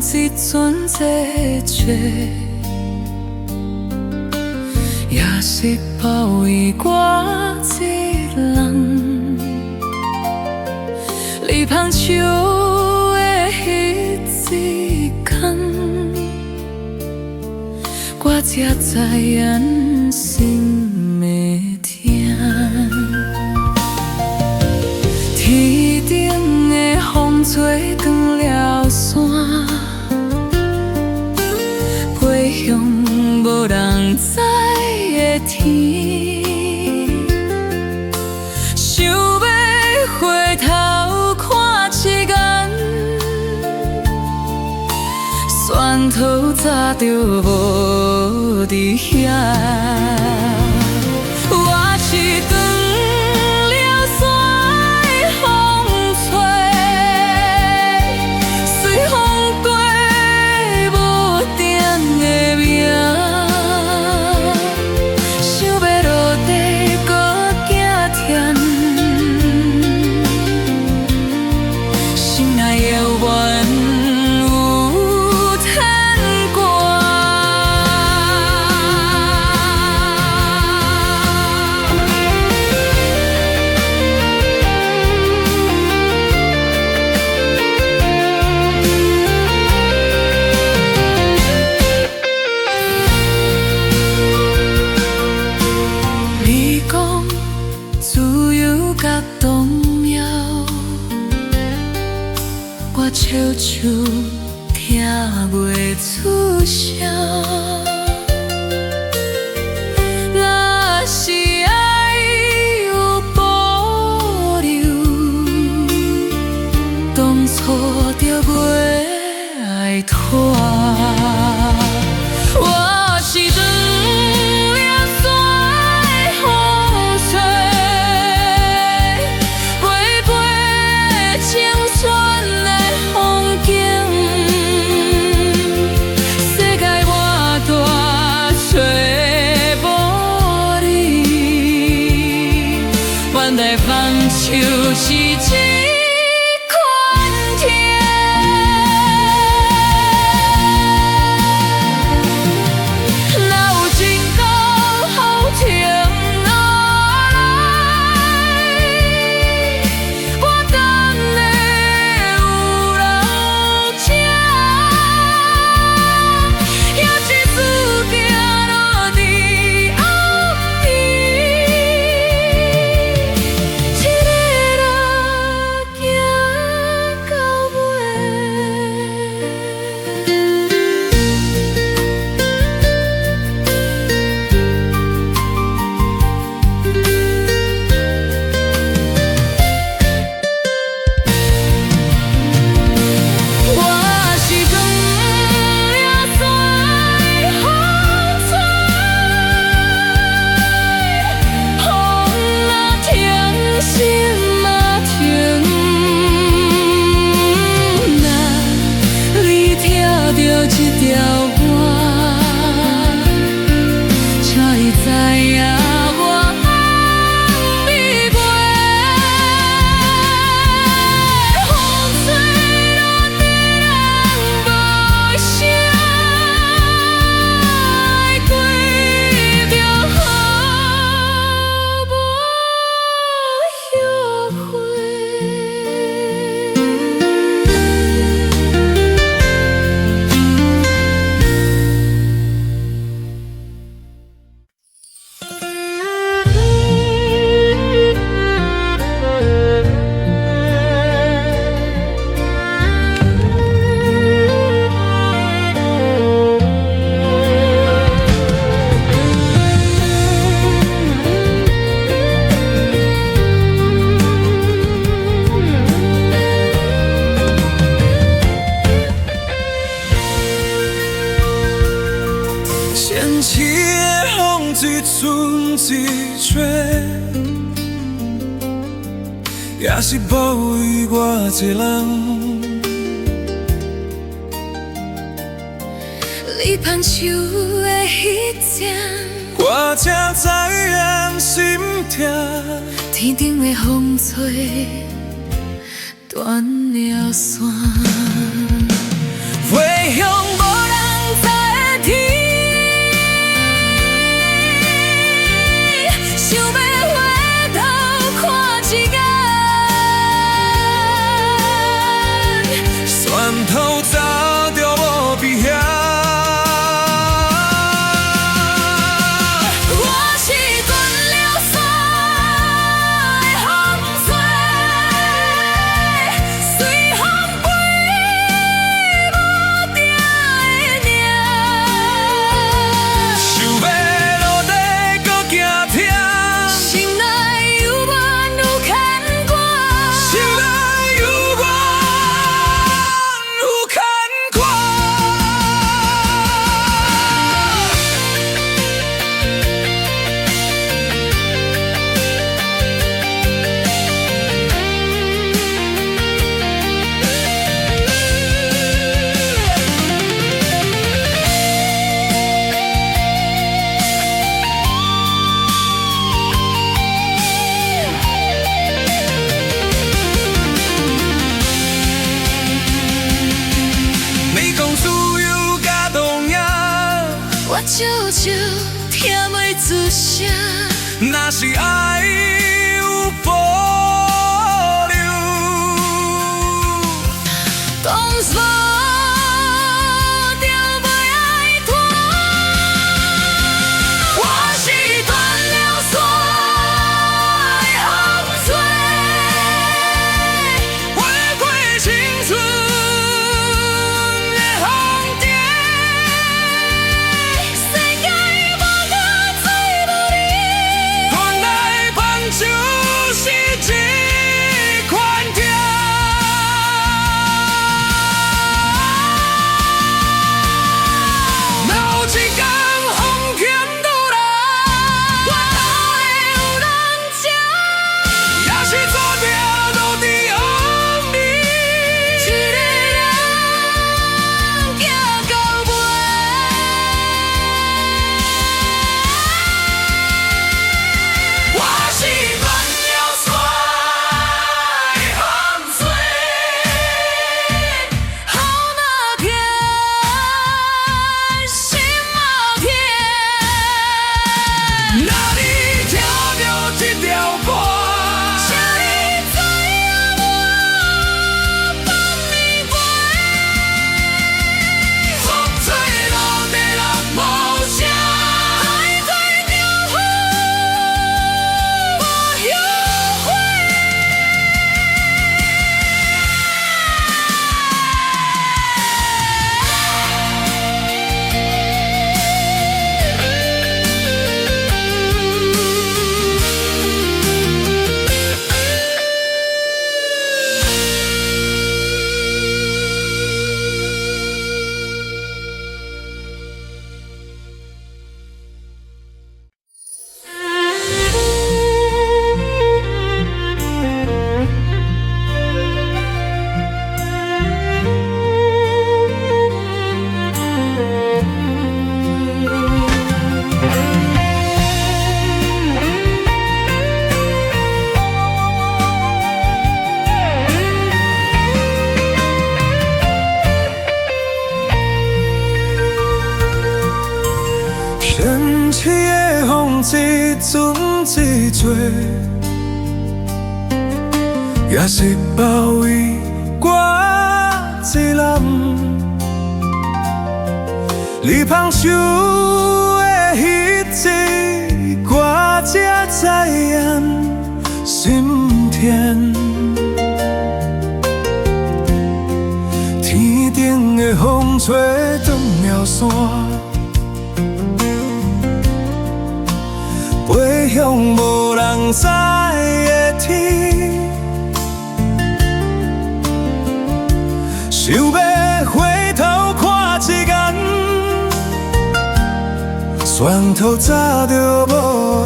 風一陣一吹，也是包圍我一人。你放手的彼一天，我才知影心會疼。天頂的風吹斷了線，飛向無人知的天。想欲回頭看一眼，蒜頭早就無佇遐。我是斷了線的風吹，隨風過無定的命，想欲落地閣驚忝，心內猶原有牽掛。你講自由佮動搖，我笑笑聽袂出聲。若是愛有保留，當初就袂愛拖。我是斷了線的風吹，飛過青春的風景，世界偌大，揣無你，原來放手是這款疼。若有情到雨停落來，我等的有人聽，也一次行落佇暗暝，一个人行到尾。我是斷了線的風吹，風若停，心嘛停。若你聽著這條歌，請你知影我放袂過。風吹落地人無聲，愛過就好，無後悔。城市的風一陣一吹，也是包圍我一人。你放手的彼天，我才知影心疼。天頂的風吹斷了線。飛向無人知的天，想欲回頭看一眼。船頭早就無佇遐。我是斷了線的風吹，隨風飛無定的影。想欲落地閣驚疼，心內猶原有牽掛，心內猶原有牽掛。你講自由佮動搖，我笑笑聽袂出聲。若是愛有保留，當初就袂愛拖。我是斷了線的風吹，飛過青春的紅點。世界無我做無你，原來放手是這款疼。若有一天風險愈來，我都會有人這，也是注定落佇予你。一个人行到尾。我是斷了線的風吹，雨若停，心嘛疼。若你聽著這條歌，請你知影我放你飛。風吹落地落無聲，海對着雨，無後悔。神奇的風一陣一吹，也是包圍我一人。你放手的彼日，我才知影心疼。天頂的風吹斷了線，飛向無人知的天，想欲回頭看一眼，船頭早就無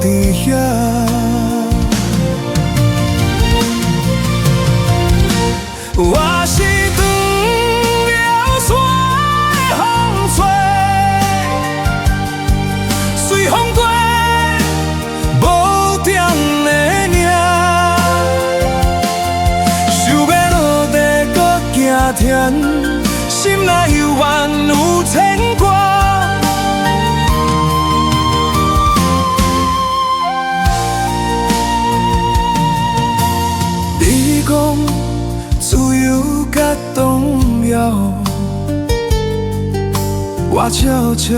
佇遐。我是斷了線的風吹，隨風過無定的影，想欲落地閣驚疼，心內猶原我悄悄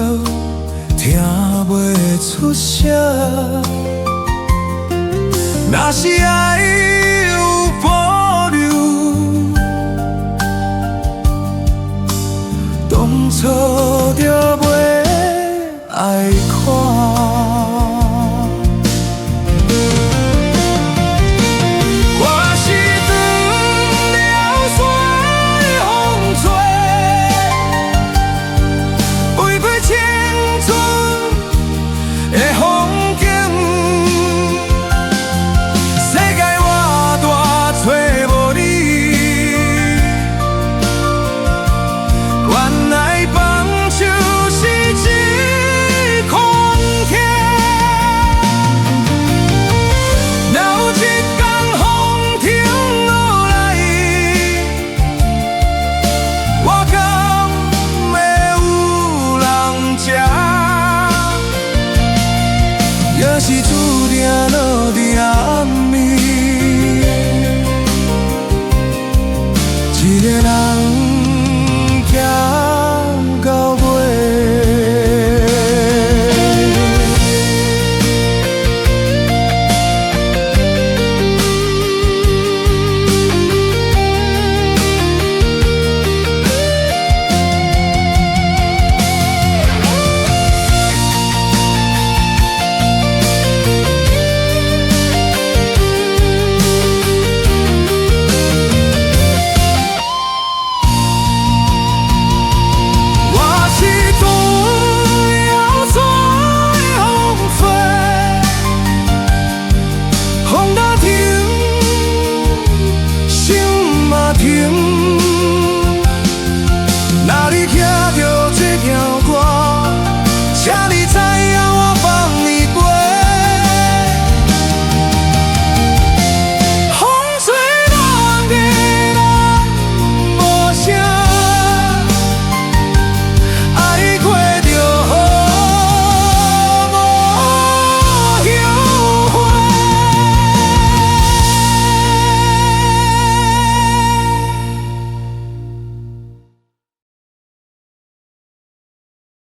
聽袂出聲。若是愛有保留，當初就